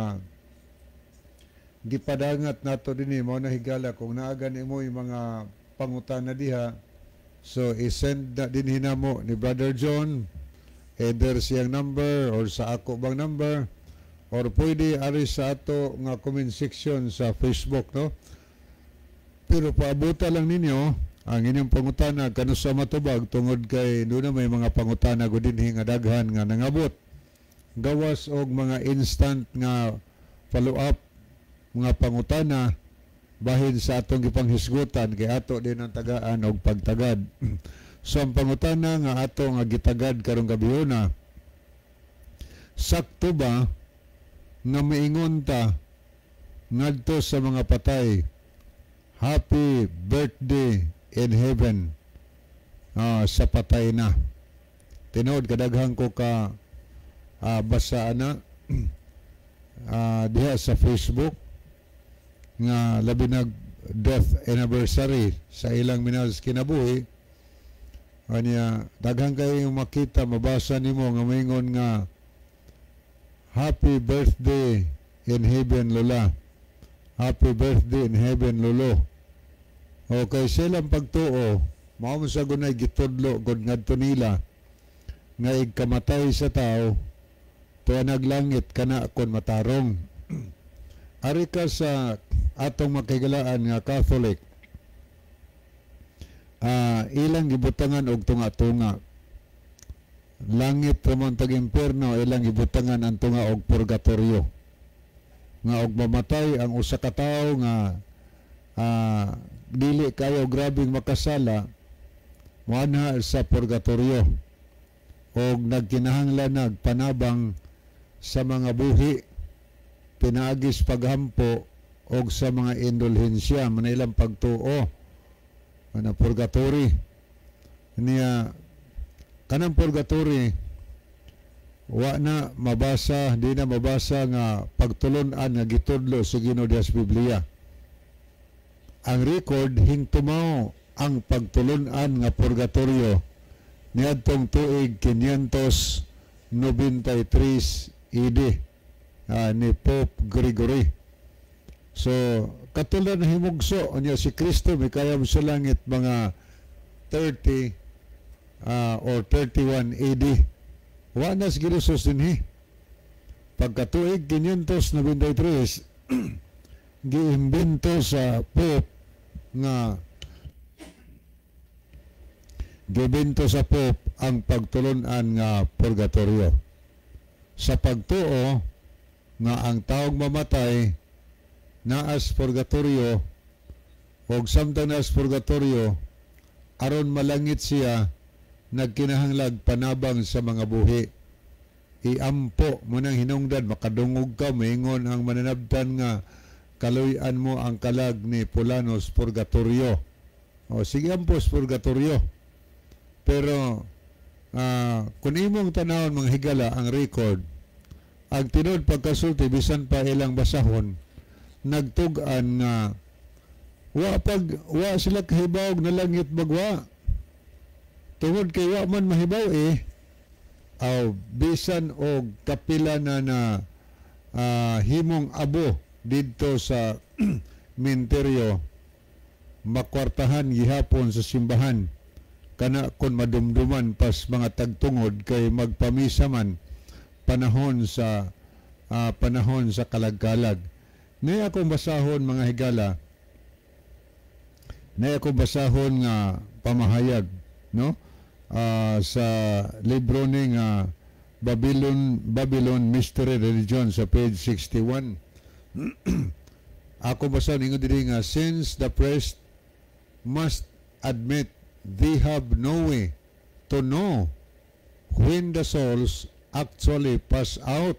gipadangat nato dinhi. Mao na higala kung naagan nimo yung mga pangutana diha, so i-send na dinhi namo ni Brother John, either siyang number or sa ako bang number, or pwede ari sa ato nga comment section sa Facebook, no? Pero paabuta lang ninyo ang inyong pangutana kanus sa matubag, tungod kay doon na may mga pangutana gud dinhi nga daghan nga nangabot gawas og mga instant nga follow up mga pangutana bahin sa atong gipanghisgutan kay ato din ang tagaan og pagtagad. So ang pangutana nga ato nga gitagad karong gabhiona, sakto ba nga maingon ta ngadto sa mga patay, "Happy birthday in heaven," sa patay na? Tinuod kadaghan ko ka basa ana diha sa Facebook nga labi nag death anniversary sa ilang minahal sa kinabuhi. Anya daghan kayo makita, mabasa nimo nga maingon nga Happy birthday in heaven, Lola. Happy birthday in heaven, Lolo. Okay, silang pagtuo, mao man sa gunay gitudlo gud ngadto nila nga igkamatay sa tao tuwa naglangit kana kon matarong. Ari ka sa atong makigalaan nga Catholic, ilang gibutangan og tunga-tunga. Langit ramon tag impierno, ilang gibutangan ang tunga og purgatorio. Nga og mamatay ang usa ka tawo nga dili kayo grabeng makasala, moanha sa purgatorio og nagkinahanglan nagpanabang sa mga buhi pinaagis paghampo og sa mga indulhensya man ilang pagtuo na purgatory niya. Kanang purgatory, wa na mabasa, di na mabasa nga pagtulon-an nga gitudlo sa Ginoo diha sa Biblia. Ang record hingtumaw ang pagtulon-an nga purgatorio niadtong tuig 593 AD ni Pope Gregory. So katulad na himugso unya si Kristo mikayam sa langit mga 30 or 31 AD. Wa na si Jesus dinhi. Pagkatuig 593, giimbento sa Pope nga gibento sa Pope ang pagtulunan nga purgatorio. Sa pagtuo nga ang taong mamatay naas purgatorio og samtang naas purgatorio, aron malangit siya nagkinahanglag panabang sa mga buhi. Iampo mo nang hinungdan, makadungog ka, maingon ang mananabtan nga kaluy-an mo ang kalag ni Pulanos purgatorio. O sige, ampos purgatorio. Pero kung imong tanawon, mga higala, ang record, ang tinuod pagkasulti, bisan pa ilang basahon, nagtug-an nga wa pag wa sila kahibawog na langit bagwa tungod kay wa man mahibaw eh aw bisan og kapila na na himong abo didto sa minteryo, makwartahan gihapon sa simbahan kana kon madumduman pas mga tagtungod kay magpamisa man panahon sa kalagkalag. Nay akong basahon, mga higala, nay akong basahon nga pamahayag, no, sa libro ni nga Babylon Mystery Religion sa page 61. Ako basahon, ingon diri nga since the priest must admit they have no way to know when the souls actually pass out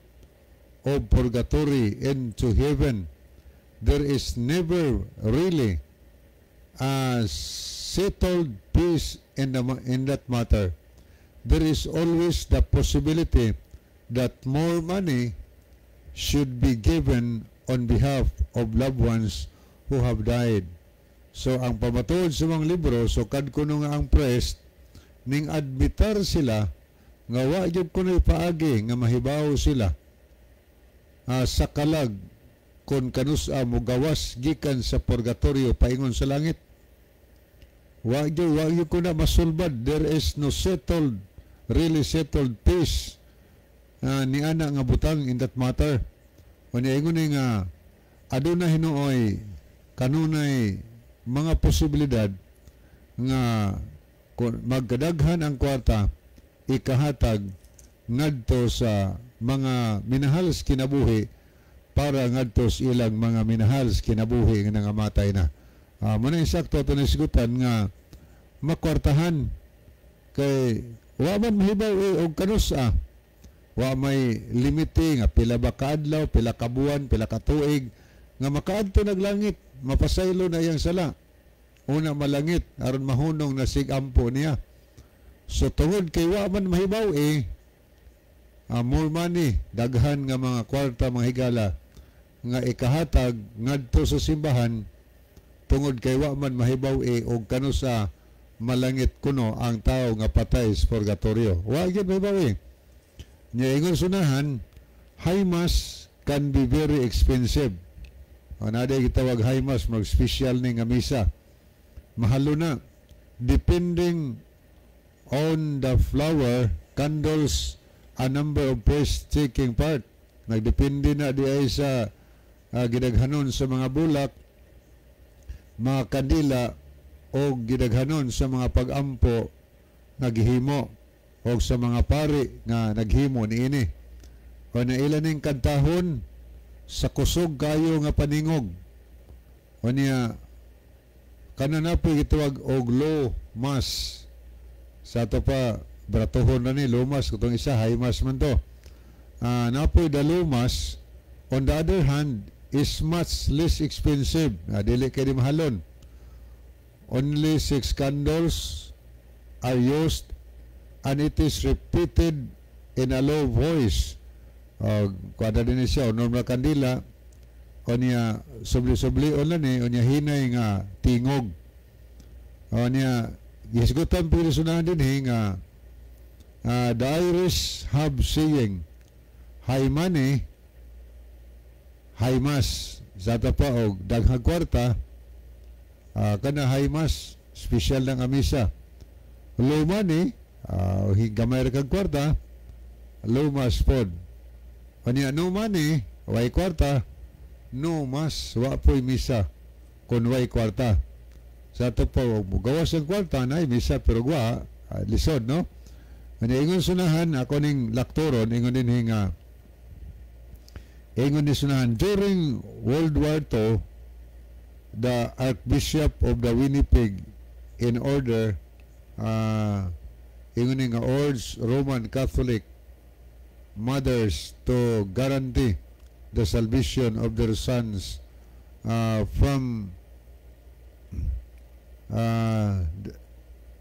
of purgatory into heaven, there is never really a settled peace in that matter. There is always the possibility that more money should be given on behalf of loved ones who have died. So ang pamatuod sa mga libro, so kad kuno nga ang priest ning admitar sila nga wa gyud kuno'y paagi nga mahibaw sila sa kalag kon kanus-a mogawas gikan sa purgatorio paingon sa langit. Wa gyud ko na masulbad. There is no settled, really settled peace ni ana nga butang in that matter. Unya ingon ni nga aduna hinuoy kanunay mga posibilidad nga kung magkadaghan ang kwarta ikahatag ngadto sa mga minahal sa kinabuhi para ngadto sa ilang mga minahal sa kinabuhi nga nangamatay na. Muna insakto ato nasigutan nga makwartahan kay wa man mahibaw eh, og kanus-a. Wa may limite nga pila ba kaadlaw, pila ka buwan, pila ka tuig nga makaadto naglangit, mapasaylo na iyang sala. Una malangit aron mahunong na sig ampo niya. So tungod kay wa man mahibaw eh, more money, daghan nga mga kwarta, mga higala, nga ikahatag ngadto sa simbahan tungod kay wa man mahibaw eh og kanus-a malangit kuno ang tao nga patay sa purgatorio. Wa gyud mahibaw eh. Nya ingon sunahan High Mass can be very expensive. O naa diay gitawag High Mass, mag special ni nga misa. Mahalo na. Depending on the flower, candles, a number of priests taking part. Nagdepende na diay sa gidaghanon sa mga bulak, mga kandila, o gidaghanon sa mga pag-ampo nga gihimo o sa mga pari nga naghimo niini. O na ilan ning kantahon sa kusog kayo nga paningog. O niya, kana na po gitawag og low mass. Sa ato pa, bratuhon na ni low mass, katong isa, high mass man to. Napoy the low mass, on the other hand, is much less expensive. Dili kay di mahalon. Only six candles are used and it is repeated in a low voice. Kuwada din siya, normal kandila, o niya, subli-subli o lang ni, o niya hinay nga tingog. O niya, gisgutan po sunahan din eh, nga the Irish have saying, "High money, high mass." Sa ato pa, og daghang kwarta, kana high mass, special ng misa. Low money, gamay ra kag kwarta, low mass pod. Unya no money, way kwarta, no mass, wa po'y misa kung way kwarta. Sa ato pa, gawas ang kwarta, na misa, pero gwa, lisod, no? Unya ingon sunahan, ako ning laktoron, ingon din nga, ingon ni sunahan, during World War II, the Archbishop of the Winnipeg in order, ingon ni nga urge Roman Catholic mothers to guarantee the salvation of their sons from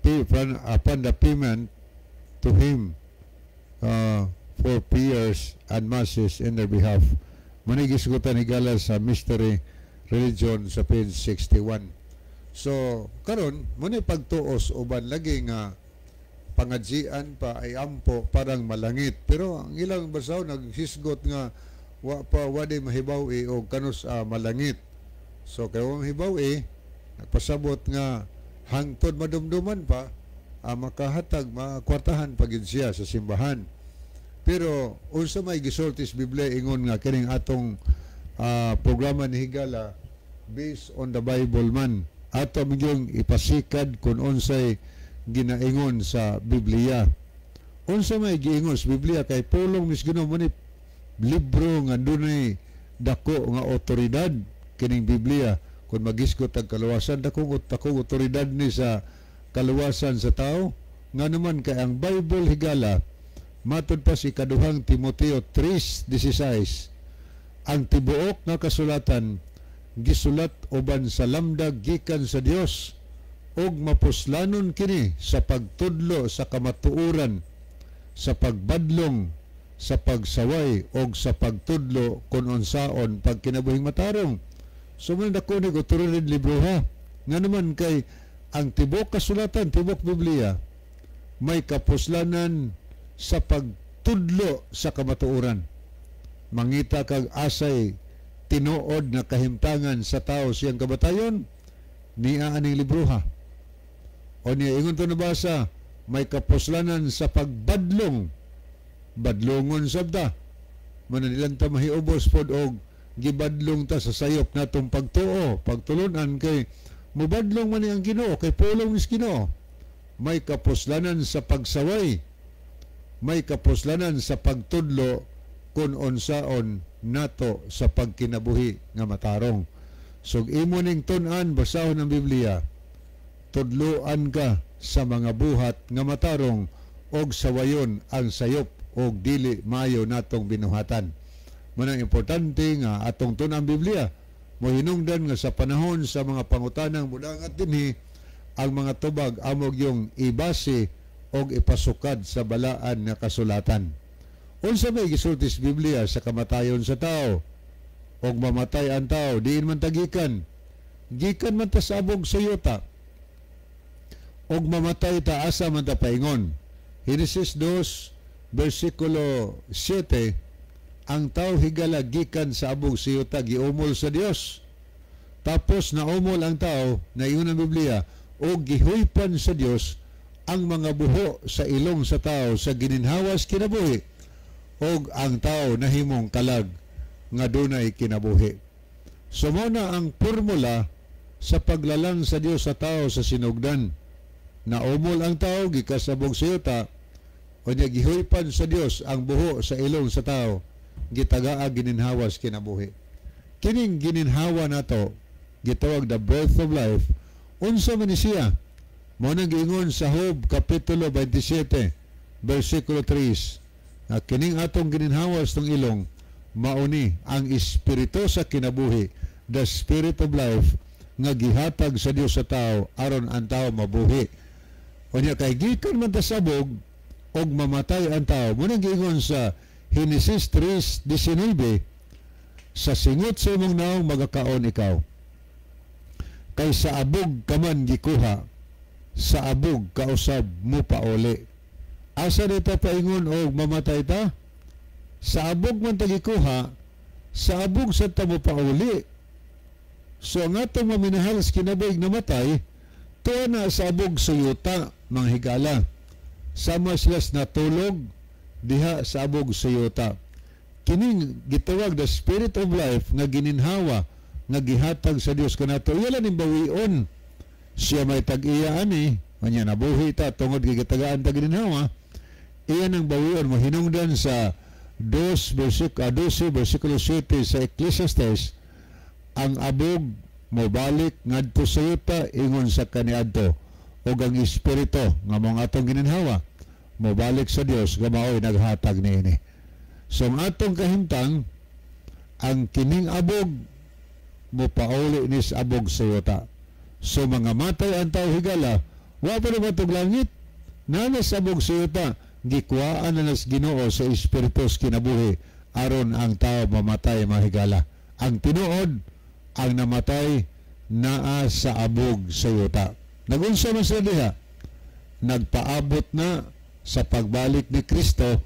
pay, from upon the payment to him for prayers and masses in their behalf. Mao ni gisgutan higala sa Mystery Religion sa page 61. So, karon mao ni pagtuos uban lagi nga pangadzian pa ay ampo parang malangit. Pero ang ilang basaw naghisgot nga wa pa wa di mahibaw eh, og kanus malangit. So kay wa mahibaw eh, nagpasabot nga hangtod madumduman pa makahatag makwartahan pa gid siya sa simbahan. Pero unsa may gisulti sa Biblia ingon nga kining atong programa ni higala based on the Bible man. Ato yung ipasikad kung unsay ginaingon sa Biblia. Unsa may giingon sa Biblia kay pulong mis Ginoo mo ni libro nga dunay dako nga otoridad kining Biblia kung magisgot ang kaluwasan, dakong dakong otoridad ni sa kaluwasan sa tao. Nga naman kay ang Bible higala, matod pa si Ikaduhang Timoteo 3:16, ang tibuok nga kasulatan gisulat uban sa lamdag gikan sa Dios ug mapuslanon kini sa pagtudlo sa kamatuoran, sa pagbadlong, sa pagsaway og sa pagtudlo kung unsaon pagkinabuhing matarong. So man dako ni otoridad libro ha. Nga naman kay ang tibok kasulatan, tibok Biblia may kapuslanan sa pagtudlo sa kamatuoran. Mangita kag asay tinuod na kahimtangan sa tao siyang kabatayon, niya aning libroha. O niya ingon to nabasa, may kapuslanan sa pagbadlong, badlongon sabta. Mananilan ta mahiubos pod og gibadlong ta sa sayop natong pagtuo, pagtulunan kay mubadlong man ni ang Ginoo kay pulong ni Ginoo. May kapuslanan sa pagsaway, may kapuslanan sa pagtudlo kung unsaon nato sa pagkinabuhi nga matarong. So imo ning tun-an, basahon ang Biblia, tudloan ka sa mga buhat nga matarong og sawayon ang sayop og dili mayo natong binuhatan. Manang importante nga atong tun-an ang Biblia, mohinungdan nga sa panahon sa mga pangutanang mudangat dinhi, ang mga tubag amog yung ibase og ipasukad sa balaan nga kasulatan. Unsa may gisulti sa Biblia sa kamatayon sa tao? Og mamatay ang tao, diin man tagikan? Gikan man ta sa abog sa yuta. Og mamatay ta, asa man ta paingon? Genesis 2 versikulo 7. Ang tao, higala, gikan sa abog sa yuta, giumol sa Dios. Tapos naumol ang tao, naingon ang Biblia, o gihuypan sa Dios ang mga buho sa ilong sa tao sa gininhawas kinabuhi, og ang tao nahimong kalag nga dunay kinabuhi. So mao na ang formula sa paglalang sa Dios sa tao sa sinugdan. Naumol ang tao gikan sa abog sa yuta, unya gihuypan sa Dios ang buho sa ilong sa tao, gitagaa gininhawas kinabuhi. Kining gininhawa nato, gitawag the breath of life. Unsa man ni siya? Mao nang giingon sa Job kapitulo 27 versikulo 3 na kining atong gininhawas tong ilong mauni ang espiritu sa kinabuhi, the spirit of life nga gihatag sa Dios sa tao aron ang tao mabuhi. Unya kay gikan man ta sa abog og mamatay ang tao. Mao nang giingon sa Henesis 3:19, "Sa singot sa imong naong magakaon ikaw. Kay sa abog ka man gikuha, sa abog kausab mo pauli." Asa dito paingon og mamatay ta? Sa abog man ta gikuha, sa abog sa ta mo pauli. So ang atong maminahal sa kinabuhi namatay, tuwa na sa abog sa yuta, mga higala. Sama sila sa natulog diha sa abog sa yuta. Kining gitawag the spirit of life nga gininhawa nga gihatag sa Dios kanato, iya lang ning bawion. Siya may tag-iya ani, manya nabuhi ta tungod kay gitagaan ta gininhawa. Iya nang bawion, mahinungdan sa 2 versikulo 12 versikulo 7 sa Ecclesiastes, ang abog mobalik ngadto sa yuta ingon sa kaniadto, ug ang espiritu nga mao atong gininhawa mobalik sa Dios nga mao'y naghatag niini. So ang atong kahimtang, ang kining abog mopauli ni sa abog sa yuta. So mga matay ang tao, higala, wa pa naman tog langit, naa sa abog sa yuta, gikuhaan na nas Ginoo sa espiritu sa kinabuhi aron ang tao mamatay, mahigala. Ang tinuod, ang namatay naa sa abog sa yuta. Nagunsa man sila diha? Nagpaabot na sa pagbalik ni Kristo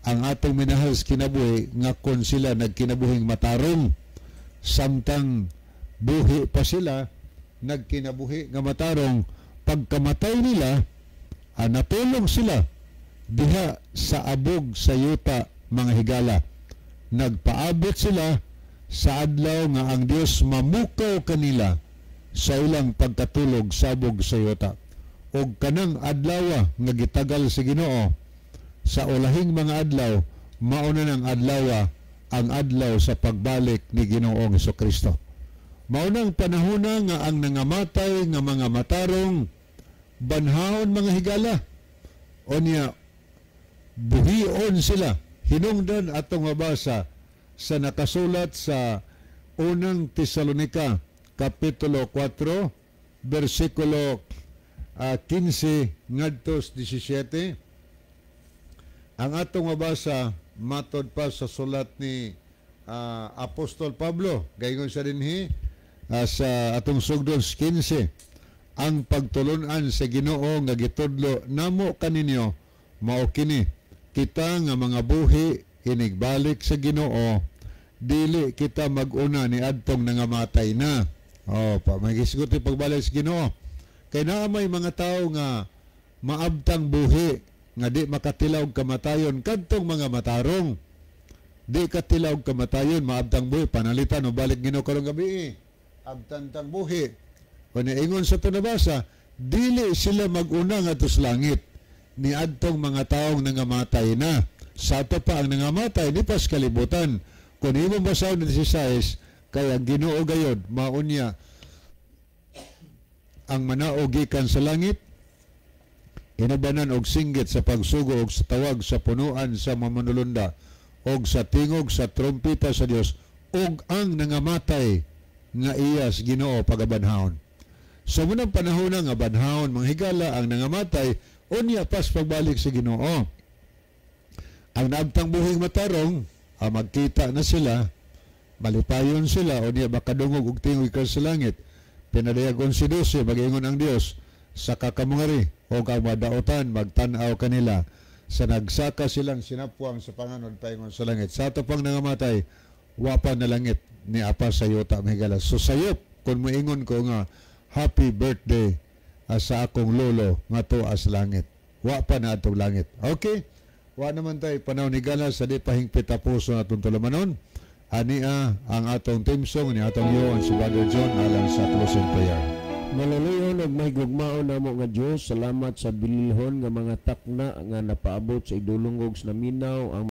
ang atong minahal sa kinabuhi nga kon sila nagkinabuhing matarong samtang buhi pa sila, nagkinabuhi nga matarong, pagkamatay nila, natulog sila diha sa abog sa yuta, mga higala. Nagpaabot sila sa adlaw nga ang Dios mamukaw kanila sa ilang pagkatulog sa abog sa yuta. Og kanang adlaw nga gitagal sa Ginoo sa ulahing mga adlaw, mauna ng adlaw ang adlaw sa pagbalik ni Ginoong Kristo. Maunang panahona nga ang nangamatay nga mga matarong banhawon, mga higala. Onya buhion sila. Hinungdan atong mabasa sa nakasulat sa Unang Tesalonika kapitulo 4 versikulo 15 ngadto 17. Ang atong mabasa matod pa sa sulat ni Apostol Pablo, gayon sa dinhi sa atong sugdon 15, "Ang pagtulunan sa Ginoo nga gitudlo namo kaninyo mao kini: kita nga mga buhi inigbalik sa Ginoo, dili kita mag-una ni adtong nangamatay na." Oh, pa magisgot pagbalik sa Ginoo kay naa may mga tawo nga maabtang buhi nga di makatilaw kamatayon. Kadtong mga matarong di katilaw kamatayon, maabtang buhi, panalitan o balik Ginoo karong gabi, abtan tang buhi. Kung ingon sa nabasa, dili sila mag-una ngadto sa langit ni adtong mga taong nangamatay na. Sa ato pa ang nangamatay ni pas kalibutan. Kung imong basahon ni 16, kay ang Ginoo gayod maunya ang manaog gikan sa langit, inubanan og singgit sa pagsugo og sa tawag sa punuan sa mamanulunda og sa tingog sa trompeta sa Dios, og ang nangamatay nga iya sa Ginoo pagabanhawon. Sa munang panahon na nga banhawon, mga higala, ang nangamatay unya pas pagbalik sa Ginoo. Ang naabtang buhing matarong, magkita na sila, malipayon sila, unya makadungog og tingog sa langit. Pinadayag 11:12, mag-ingon ang Dios sa kakamungari o ang madaotan magtan-aw kanila. Sa nagsaka silang sinapwang sa panganod paingon sa langit. Sa ato pang nangamatay, wa pa na langit ni apa sa yuta, mga higala. So sayop kung moingon ko nga happy birthday sa akong lolo nga tuwa sa langit. Wa pa na atong langit. Okay? Wa naman tayo panahon, higala, sa di pahingpit tapuso atong tulumanon. Ania ang atong theme song ni atong Yohan si Brother John alang sa closing prayer. Maluluyon ug mahigugmaon namo nga Dios, salamat sa bililhon nga mga takna nga napaabot sa idulong og sa naminaw ang